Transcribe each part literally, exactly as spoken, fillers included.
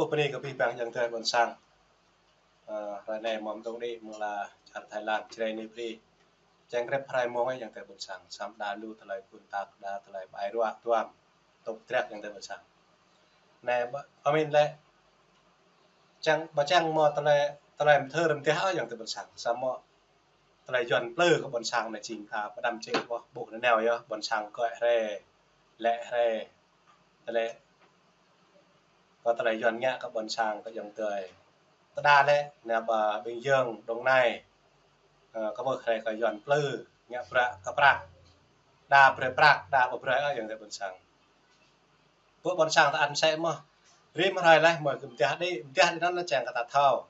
Ơ, bơni kơ abih bang ayŏng adơi ƀôn sang. Ơ, hrơi anai mơ̆ng dŏ đĭ mơ̆ng la čar Thái Lan, čơđai anai bơni. Čang krep hrơi mông ayŏng adơi ƀôn sang. Samơ̆ đa lu tơlơi ƀun tak, đa tơlơi ƀai ruă tuam. Tŏk trek ayŏng adơi ƀôn sang. Anai ƀă, pơmĭn lĕ. Čang, ƀă čang mơ̆ tơlơi, tơlơi mơthơ rơm teh ayŏng adơi ƀôn sang. Samơ̆ tơlơi Yuan plư kơ ƀôn sang anai jing ta pơđăm čih ƀuh, ƀuh nanao yơh, ƀôn sang kơi hrơi, lĕ hrơi. Tơlơi, kơ tơlơi Yuan ngă kơ ƀôn sang kơ ayŏng adơi. Tơdah lĕ, anai ƀă Bình Dương, Đồng Nai, ơ, kơ ƀuh hrơi kơ Yuan plư, ngă prăk, kơ prăk. Đa brơi prăk, đa ƀu brơi ayŏng adơi ƀôn sang. Ƀuh ƀôn sang ta ăn sĕ mơ̆. Rĭm hrơi lĕ, mơ̆ kơ mơtiah đĭ, mơtiah đĭ anŭn lĕ čang kơ ta thâo.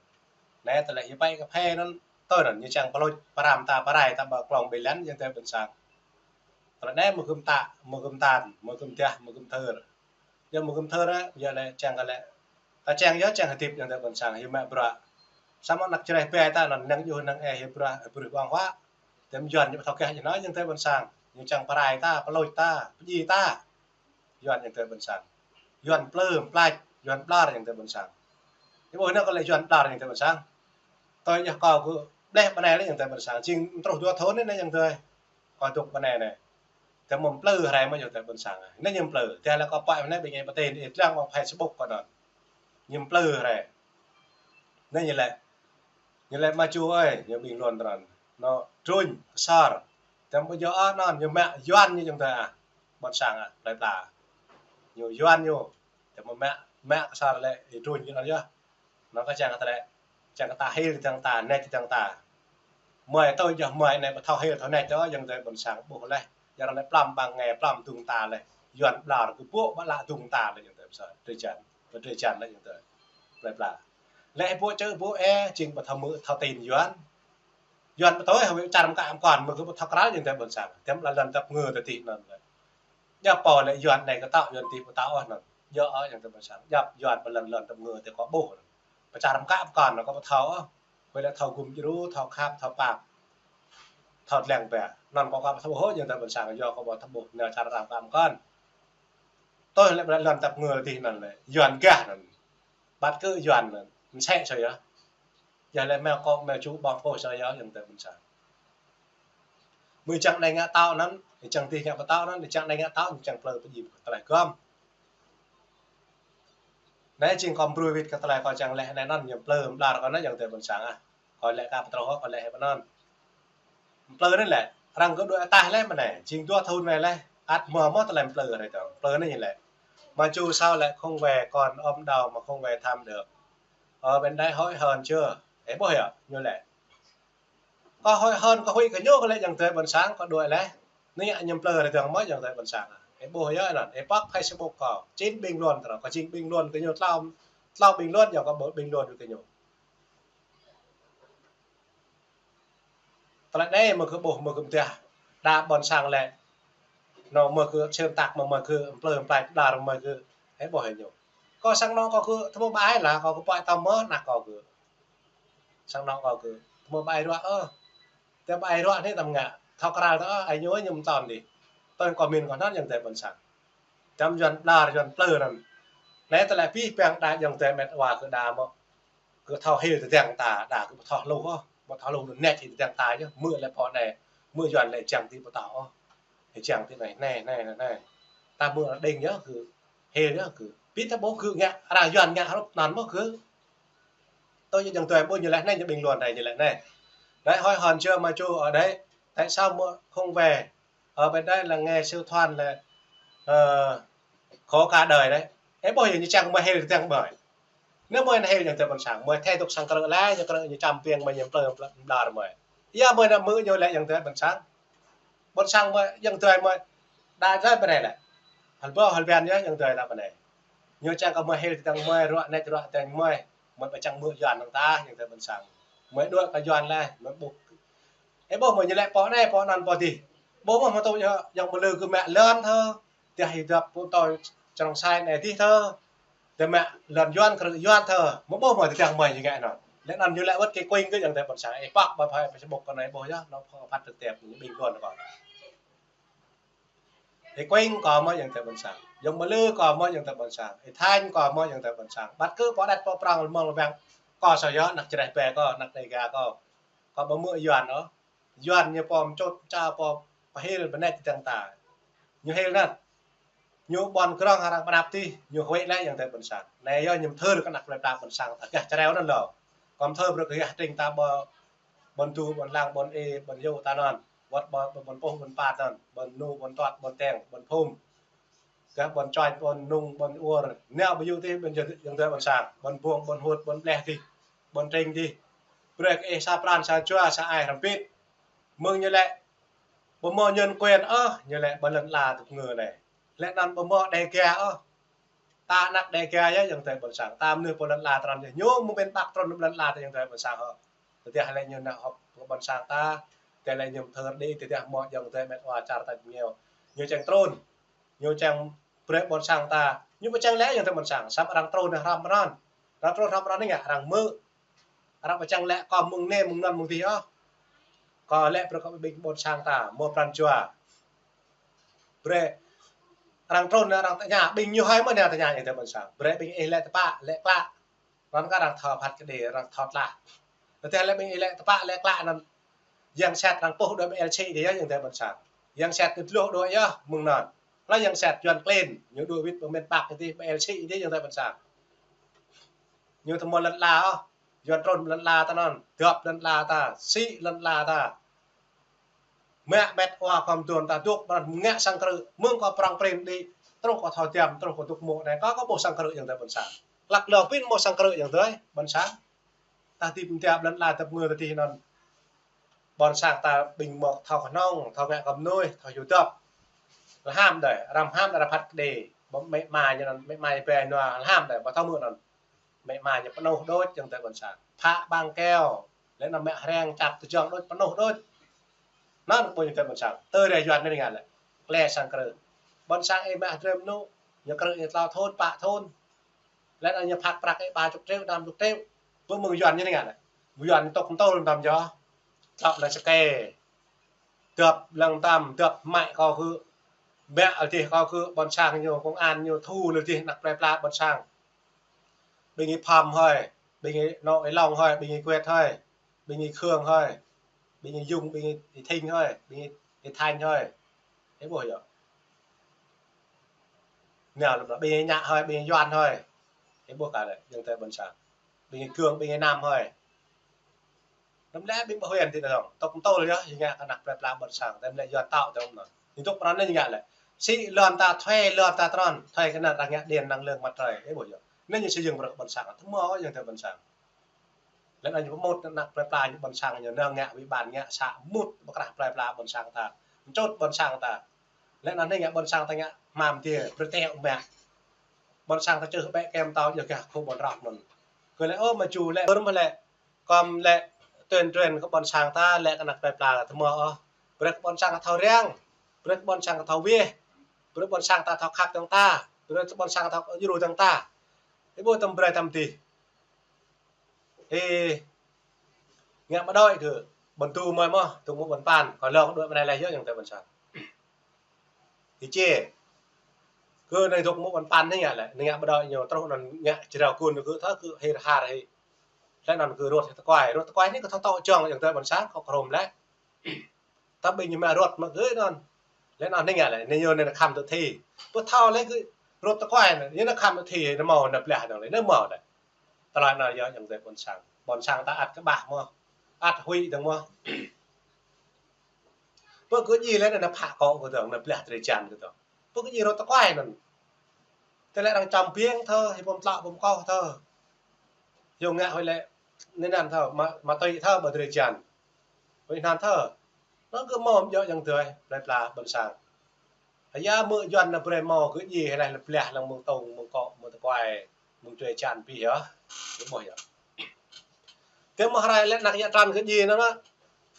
Anai tơlơi hyu pai kơ phê anŭn, tui anŭn, ñu čang pơlôč, pơrăm ta, pơrai ta ƀă klông ƀilan ayŏng adơi ƀôn sang. Tơlơi anai mơ̆ kơ mơtă, mơ̆ kơ mơtăn, mơ̆ kơ mơtiah, mơ̆ kơ mơthơ. Yua mơ̆ kơ mơthơ, yua lĕ čang kơ lĕ. Ta čang yơh, čang hơdip ayŏng adơi ƀôn sang, hyu mă bruă. Samơ̆ anăk čơđai ƀai ta anŭn, năng yua năng ê hyu bruă, bruă ƀơ̆ng huă. Tơm Yuan ñu ƀu thâo keh ñu anŭn ayŏng adơi ƀôn sang. Ñu čang pơrai ta, pơlôč ta, pơdjai ta. Yuan ayŏng adơi ƀôn sang. Yuan plư, mplač, Yuan ƀlŏr ayŏng adơi ƀôn sang. Ih ƀuh anai kơ lĕ Yuan ƀlŏr ayŏng adơi ƀôn sang. Tui yơh kâo kơ ƀlĕ ƀă anai lĕ ayŏng adơi ƀôn sang. Jing truh dua thŭn anai ayŏng adơi. Kâo dŏ ƀă anai anai. Tơm mơ̆ plư hrơi mơ̆ ayŏng adơi ƀôn sang. Anai ñu plư. Tơdah lĕ kâo pơhiăp anai ƀing ih pơtê, ih lăng ƀơi Facebook kâo anŭn. Ñu plư hrơi. Anai ñu lĕ. Ñu lĕ mă ču ơi, ñu ƀing lŏn trơn. Anŭn, trŭn, kơsor. Tơm ƀu djơ̆ anŭn, ñu mă Yuan ñu ayŏng adơi ah. Ƀôn sang ah, plơi pla. Ñu Yuan ñu. Tơm mă, mă kơsor lĕ, ih trŭn ñu anŭn yơh. Anŭn kơ čang kơ ta lĕ, čang kơ ta hil tơdang ta, nĕč tơdang ta. Mơi tui yơh mơi anai ƀu thâo hil thâo nĕč tơ ayŏng adơi ƀôn sang ƀuh lĕ. Yua anŭn lĕ plăm ƀăng nge, plăm dŭng ta lĕ. Yuan ƀlŏr kơ ƀuh ƀă lă dŭng ta lĕ ayŏng adơi ƀôn sang. Drơi jan, drơi jan lĕ ayŏng adơi. Plơi pla. Lĕ ƀuh čơ ƀuh ê, jing ƀu thâo mơ̆ thâo tin Yuan. Yuan ƀu thâo ê, hơwĕ čar mơkă mơkŏn, mơ̆ kơ ƀu thâo krăl ayŏng adơi ƀôn sang. Tơm lă lŏn tăp ngơ tơ tih anŭn lĕ. Djŏp pô lĕ Yuan anai kơ tŏ, Yuan tih ƀu tŏ ôh anŭn. Djŏ ôh ayŏng adơi ƀôn sang. Djŏp Yuan ƀơi lŏn lŏn tăp ngơ tơ kâo ƀuh. Pơ čar mơkă mơkŏn kâo ƀu thâo ôh. Huĭ lĕ thâo gum djru, thâo khăp, thâo pap. Thâo lăng ƀă. Anŭn kâo ƀu thâo ƀuh ôh ayŏng adơi ƀôn sang, yua kâo ƀu thâo ƀuh nao čar mơkă mơkŏn. Tui lĕ ƀơi lŏn tăp ngơ tih anŭn lĕ. Yuan gah anŭn. Ƀăt kơ Yuan anŭn. Msĕ sơ yơh. Yua lĕ mơ̆ kâo mơ̆ ču ƀơ̆ng pô sơ yơh ayŏng adơi ƀôn sang. Mơ̆ čang anai ngă tŏ anŭn, čang tih ngă ƀu tŏ anŭn, čang anai ngă tŏ, čang plư pơdjai tơlơi gơ̆m. Anai jing kâo brơi wĭt kơ tơlơi kâo čang lĕ anai anŭn, ñu plư ƀlŏr kâo anŭn ayŏng adơi ƀôn sang ah. Kâo lĕ kơ pơtrô, kâo lĕ hĕ ƀă anŭn. Plư anai lĕ, arăng kơ đuaĭ ataih lĕ mơ̆ anai, jing dua thŭn anai lĕ, ăt mơ̆ mơ̆ tơlơi plư hrơi tơ̆ng. Plư anai ñu lĕ. Mă ču sao lĕ không về còn ôm đau mà không về thăm được. Ở bên đây hối hận chưa? Ê ƀuh yơh, ñu lĕ. Kâo hối hận, kâo huĭ kơ ñu kơ lĕ ayŏng adơi ƀôn sang, kâo đuaĭ lĕ. Anai ñu plư hrơi tơ̆ng mơ̆ ayŏng adơi ƀôn sang. Ê ƀuh yơh anŭn, ê pŏk Facebook kâo. Čin bình luận tơ, kâo jing bình luận kơ ñu tlâo, tlâo bình luận yơh kâo bình luận kơ ñu. Tơlơi anai mơ̆ kơ ƀuh mơ̆ kơ mơtiah. Đa ƀôn sang lĕ. Anŭn mơ̆ kơ xuyên tạc mơ̆ mơ̆ kơ plư mplač ƀlŏr mơ̆ kơ. Ê ƀuh hĭ ñu. Kâo sang anŭn kâo kơ tơmư̆ ƀai lah, kâo kơ pơai tơmư̆ anăk kâo kơ. Sang anŭn kâo kơ tơmư̆ ƀai ruă ôh. Tơmư̆ ƀai ruă anai tăm ngă. Thâo krăl tơ ôh, ai ñu ñu mơtŏn dih. Tơl kâo min kâo anŭn ayŏng adơi ƀôn sang. Tơm Yuan ƀlŏr, Yuan plư anŭn. Anai tơlơi abih bang đa ayŏng adơi met wa kơ đa mơ̆. Kơ thâo hil tơdang ta, đa kơ ƀu thâo hluh ôh, ƀu thâo hluh anŭn nĕč hil tơdang ta yơh, mơ̆ lĕ pô anai, mơ̆ Yuan lĕ čang tih ƀu tŏ ôh. Ê čang tih anai, anai, anai, anai. Ta mơ̆ đing yơh kơ, hil yơh kơ. Pĭt ta ƀuh kơ ngă, arăng Yuan ngă hrup anŭn mơ̆ kơ. Tui ayŏng adơi ƀuh ñu lĕ anai, ñu bình luận anai, ñu lĕ anai. Đấy, hối hận chưa Mơ Chu ở đấy, tại sao mơ không về? Ở bên đây là nghe Siu Thoan là, ờ, khổ cả đời đấy. Ê ƀuh yơh ñu čang mơi hil tơdang mơi. Anai mơi anai hil ayŏng adơi ƀôn sang. Mơi thê tŭk sang krư̆ lĕ, ñu krư̆ ñu čăm piêng mơi ñu plư ƀlŏr mơi. Yua mơi anŭn mơ̆ ñu lĕ ayŏng adơi ƀôn sang. Ƀôn sang mơi ayŏng adơi mơi. Đa adơi ƀơi anai lĕ. Hal ƀuh hal ƀiăn yơh ayŏng adơi đa ƀơi anai. Ñu čang kơ mơi hil tơdang mơi ruă nĕč ruă tơdang mơi. Mơi ƀu čang mơ̆ Yuan năng ta ayŏng adơi ƀôn sang. Mơi đuaĭ kơ Yuan lĕ, mơi ƀuh. Ê ƀuh mơi ñu lĕ pô anai, pô anŭn, pô dih. Ƀuh mơ̆ mơ̆ tŭ yơh, ayŏng mơlư kơ mă lŏn thơ. Tơdah hyu dăp pô tui črông sai anai dih thơ. Tơdah mă lŏn Yuan, krư̆ Yuan thơ. Mơ̆ ƀuh mơi tơdang mơi ñu ngă anŭn. Lĕ anŭn ñu lĕ wơ̆t kơ kuing kơ ayŏng adơi ƀôn sang. Ê pŏk ƀă phai Facebook kâo anai ƀuh yơh, anŭn kâo phát trực tiếp ñu bình luận kâo. Ê kuing kâo mơ̆ ayŏng adơi ƀôn sang. Ayŏng Mơlư kâo mơ̆ ayŏng adơi ƀôn sang. Ih Thanh kâo mơ̆ ayŏng adơi ƀôn sang. Băt kơ pô đăt pô prŏng lơmơ̆ng lơwang. Kâo sa yơh, ană Jrai Bê kâo, ană Dega kâo. Kâo ƀu mơ̆ Yuan ôh. Yuan ñu pô mčŭt, ča pô pơhil bơnĕč tơdang ta. Ñu hil anŭn. Ñu ƀôn krong arăng pơnăp tih, ñu huĭ lĕ ayŏng adơi ƀôn sang. Anai yơh ñu mơthưr kơ ană plơi pla ƀôn sang ta gah čơreo anŭn lŏ. Kâo mơthưr brơi kơ gah tring ta ƀơ ƀôn Du, ƀôn Lăng, ƀôn Ê, ƀôn Yô ta anŭn. Wơ̆t ƀơ ƀôn Pôh, ƀôn Pat anŭn, ƀôn Nu, ƀôn Tuăt, ƀôn Teng, ƀôn Phung. Gah ƀôn Čoh, ƀôn Nung, ƀôn Ur. Nao ƀu djơ̆ tih ƀôn djơ̆ ayŏng adơi ƀôn sang. Ƀôn Buông, ƀôn Hut, ƀôn Pleh tih. Ƀôn Tring tih. Brơi kơ ih sa pran, sa jua, sa ai hrŏm hơbĭt. Mơ̆ng ñu lĕ ƀu mơ̆ nhân quyền ôh, ñu lĕ ƀơi lŏn ala tŭk ngơ anai. Lĕ anŭn ƀu mơ̆ Dega ôh. Ta ană Dega yơh ayŏng adơi ƀôn sang. Ta mơnuih pô lŏn ala tơnăn yơh. Ñu mơ̆ng miền Bắc trŭn lŏn ala ta ayŏng adơi ƀôn sang hŏ. Tơdah lĕ ñu nao họp kơ ƀôn sang ta, tơdah lĕ ñu mơthưr đĭ, tơdah mơ̆ ayŏng adơi met wa čar ta ñu. Ñu čang trŭn. Ñu čang brơi ƀôn sang ta. Ñu ƀu čang lĕ ayŏng adơi ƀôn sang. Samơ̆ arăng trŭn hrŏm anŭn. Arăng trŭn hrŏm anŭn anai ngă arăng mơ̆. Arăng ƀu čang lĕ kâo mơ̆ng anai, mơ̆ng anŭn, mơ̆ng tih ôh. Kâo lĕ brơi kơ ƀing ƀôn sang ta, mơ̆ pran jua. Brơi arăng trŭn, arăng tơña, ƀing ñu hơi mơ̆ nao tơña ayŏng adơi ƀôn sang. Brơi ƀing ih lĕ tơpă, lĕ klă. Anŭn kơ arăng thâo phat kơđi, arăng thâo tlah. Tơdah lĕ ƀing ih lĕ tơpă, lĕ klă anŭn. Yang Set arăng puh đuaĭ ƀơi L C dih yơh ayŏng adơi ƀôn sang. Yang Set ñu tơluh đuaĭ yơh mơ̆ng anŭn. Laih Yang Set Yuan klin, ñu đuaĭ wĭt ƀơi miền Bắc dih, ƀơi L C dih ayŏng adơi ƀôn sang. Ñu tơ mơ̆ lŏn ala ôh. Yuan trŭn lŏn ala ta anŭn, dŏp lŏn ala ta, sĭ lŏn ala ta. Mă met wa khŏm dŏ ta dŏ, ƀrăn ngă sang krư̆, mơ̆ng kâo prŏng prin đĭ, truh kâo thâo tiăm, truh kâo dŏ mơ̆ anai, kâo kâo ƀuh sang krư̆ ayŏng adơi ƀôn sang. Hlăk lơ pin mơ̆ sang krư̆ ayŏng adơi ƀôn sang. Ta tip tiăm lŏn ala tơpă ngơ ta tih anŭn. Ƀôn sang ta ƀing mơ̆ thâo kơhnơ̆ng, thâo ngă kơ mơnuih, thâo hyu dŏp. Lơham đơi, arăng lơham đơi arăng phat kơđi. Ƀơ mĕ ma ñu anŭn, mĕ ma ñu pĕ nua, lơham đơi, ƀu thâo mơ̆ anŭn. Mĕ ma ñu pơnuh đôč ayŏng adơi ƀôn sang. Phă băng keo, lĕ anŭn mĕ hreng čăp tơjŏng đôč pơnuh đôč. Anŭn ƀu ayŏng adơi ƀôn sang. Tơdah Yuan anai ngă lĕ. Klĕ sang krư̆. Ƀôn sang ih mă hơdrôm anŭn, ñu krư̆ ñu tlâo thŭn, pă thŭn. Lĕ anŭn ñu phat prăk ih ba chục triệu, năm chục triệu. Ƀu mơ̆ng Yuan anai ngă lĕ. Yuan tŏk mơtôl tăm yơh. Tlŏk lĕ sơkê. Dŏp lăng tăm, dŏp mă kâo kơ. Mă adih kâo kơ, ƀôn sang ñu, công an ñu, thu lĕ adih ană plơi pla ƀôn sang. Ƀing ih Pham hơi, ƀing ih Nô Ê Long hơi, ƀing ih Kuet hơi, ƀing ih Khương hơi, ƀing ih Dung, ƀing ih Thinh hơi, ƀing ih Thanh hơi. Ih ƀuh yơh. Nao lăm anŭn, ƀing ih Nhạ hơi, ƀing ih Yuan hơi. Ih ƀuh kơ lĕ, ayŏng adơi ƀôn sang. Ƀing ih Cương, ƀing ih Nam hơi. Anŭn lĕ ƀing ƀu huen tih anŭn. Tŏk mơtôl yơh, ñu ngă kơ ană plơi pla ƀôn sang. Tơdah lĕ Yuan tŏ tơm anŭn. Ñu tŏk pran anai ñu ngă lĕ. Sĭ lŏn ta, thuê lŏn ta tơnăn. Thuê kơ anŭn arăng ngă điện năng lượng mặt trời. Ih ƀuh yơh. Anai ñu xây dựng brơi kơ ƀôn sang. Tơma ayŏng adơi ƀôn sang. Lĕ anŭn ñu pơmŭt ană plơi pla ñu ƀôn sang ñu nao ngă ủy ban ngă să mŭt pơkrah plơi pla ƀôn sang ta. Mčŭt ƀôn sang ta. Lĕ anŭn anai ngă ƀôn sang ta ngă hmam tiê, brơi teo mă. Ƀôn sang ta čưh ƀĕ kem tao jơh gah khul ƀôn rŏh anŭn. Kơ lĕ ôh mă ču lĕ, ƀơr mă lĕ. Kơm lĕ tuyên truyền kơ ƀôn sang ta, lĕ kơ ană plơi pla ta tơma ôh. Brơi kơ ƀôn sang ta thâo răng, brơi kơ ƀôn sang ta thâo weh, brơi ƀôn sang ta thâo khăp tơ̆ng ta, brơi kơ ƀôn sang ta thâo djru tơ̆ng ta. Ih ƀuh tơm brơi tăm tih. Ih ngă ƀu đuaĭ kơ ƀôn Du mơi mơ̆, dŏ mơ̆ ƀôn Pan, kâo lŏ đuaĭ ƀơi anai laih yơh ayŏng adơi ƀôn sang. Ih čê. Kơ anai dŏ mơ̆ ƀôn Pan anai ngă lĕ, anai ngă ƀu đuaĭ ñu truh anŭn ngă jrao gun kơ thâo kơ hir har hĭ. Lĕ anŭn kơ rŏt tơkuai, rŏt tơkuai anai kơ thâo tŏ jŏng ayŏng adơi ƀôn sang, kâo krôm lĕ. Ta ƀing ñu mă rŏt mă gơ̆ anŭn. Lĕ anŭn anai ngă lĕ, anai ñu anai khăm tơ thi. Ƀu thâo lĕ kơ rŏt tơkuai anŭn, ñu anai khăm tơ thi, anai mâo anai blah anŭn lĕ, anai mâo lĕ. Tơlơi anŭn yơh ayŏng adơi ƀôn sang. Ƀôn sang ta ăt kơƀah mơ̆. Ăt huĭ dơ̆ng mơ̆. Ƀu kơ djơ̆ lĕ anŭn phă kŏ kơ dơ̆ng, anŭn blah drơi jan kơ dơ̆ng. Ƀu kơ djơ̆ rŏt tơkuai anŭn. Tơlơi arăng čăm biêng thơ, hĭ pơm tlă pơm kôh thơ. Hiong ngă hơi lĕ, anai anŭn thơ, ma, ma túy thơ, ƀu drơi jan. Ƀu anŭn thơ. Anŭn kơ mơ̆ yơh ayŏng adơi, plơi pla ƀôn sang. Hơyă mơ̆ Yuan anŭn brơi mâo kơ djơ̆ hơi laih lĕ blah lăng mơ̆ng tông, mơ̆ng kŏ, mơ̆ng tơkuai, mơ̆ng drơi jan pih yơh. Ih ƀuh yơh. Tơdah mơ̆ hrơi lĕ ană yă tran kơ djơ̆ anŭn anŭn.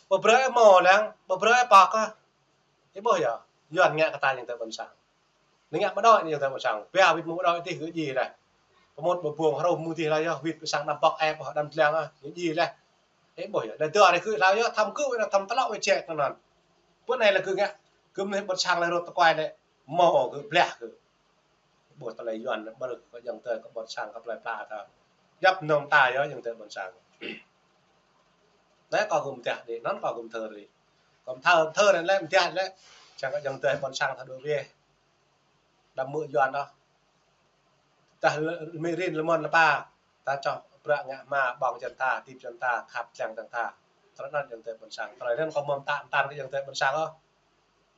Ƀu brơi mâo lăng, ƀu brơi pŏk ah. Ih ƀuh yơh. Yuan ngă kơ ta ayŏng adơi ƀôn sang. Anai ngă ƀu đuaĭ anai ayŏng adơi ƀôn sang. Pia wĭt mơ̆ ƀu đuaĭ tih kơ djơ̆ laih. Pơmŭt ƀu buông hrŏm mơ̆ tih laih yơh, wĭt pơ sang anăm pŏk ĕp, anăm dlăng ah, kơ djơ̆ laih. Ih ƀuh yơh. Đa dua anai kơ laih yơh, thăm kơ wĭt, thăm tơlŏ wĭt čĕk anŭn. Pơ anai lĕ kơ ngă, kơ mơnuih ƀôn sang lĕ rŏt tơkuai lĕ. Mâo kơ blah kơ. ƀuh tơlơi Yuan ƀrư̆ kơ ayŏng adơi kơ ƀôn sang kơ plơi pla ta. Djŏp nŏng ta yơh ayŏng adơi ƀôn sang. Anai kâo gum tah đi, anŭn kâo gum thơ đi. Kâo thơ, thơ anai lĕ, mơ̆ tah lĕ. Čang kơ ayŏng adơi ƀôn sang ta dŏ weh. Đăm mơ̆ Yuan ôh. Tah lơ-, mĭ rin lơmon lơpa. Ta čoh prăk ngă hma ƀơ̆ng čăn ta, tĭp čăn ta, khăp čang čăn ta. Tơlơi anŭn ayŏng adơi ƀôn sang. Tơlơi anŭn kâo mơ̆ mơta mơtăn kơ ayŏng adơi ƀôn sang ôh.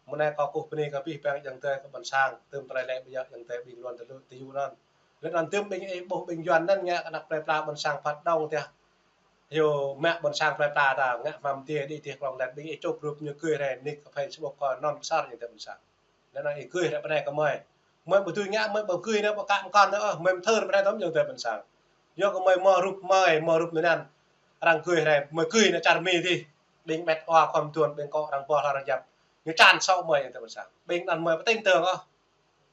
Mơ̆ng anai kâo kơkuh bơni kơ abih bang ayŏng adơi kơ ƀôn sang. Tơm tơlơi lĕ ƀơi ayŏng adơi ƀing Yuan tơlơi tơyu anŭn. Lĕ anŭn tơm ƀing ih ƀuh ƀing Yuan anŭn ngă kơ ană plơi pla ƀôn sang phat dŏng tah. Hyu mă ƀôn sang plơi pla ta ngă hmam tiê đĭ tiê klŏng lĕ ƀing ih čŭp rup ñu gưi rai nik kơ Facebook kơ anŭn pơsăr ayŏng adơi ƀôn sang. Anŭn ih gưi rai pơ anai kơ mơi. Mơi ƀu dưi ngă, mơi ƀu gưi anai ƀu kă mơkăn tơ ôh, mơi mơthơr pơ anai tơm ayŏng adơi ƀôn sang. Yua kơ mơi mơ̆ rup mơi, mơ̆ rup mơi anŭn. Arăng gưi rai, mơi gưi anai čar Mi dih. Ƀing ƀĕt wa khŏm tuôn, ƀing kŏ arăng ƀuh hla arăng djăp. Ñu čan sŏ mơi ayŏng adơi ƀôn sang. Ƀing anŭn mơi pơtĭn tơng ôh.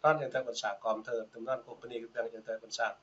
Anŭn ayŏng adơi ƀôn sang kâo mơthơr, tơm anŭn kâo bơni kơ abih bang ayŏng adơi ƀôn sang.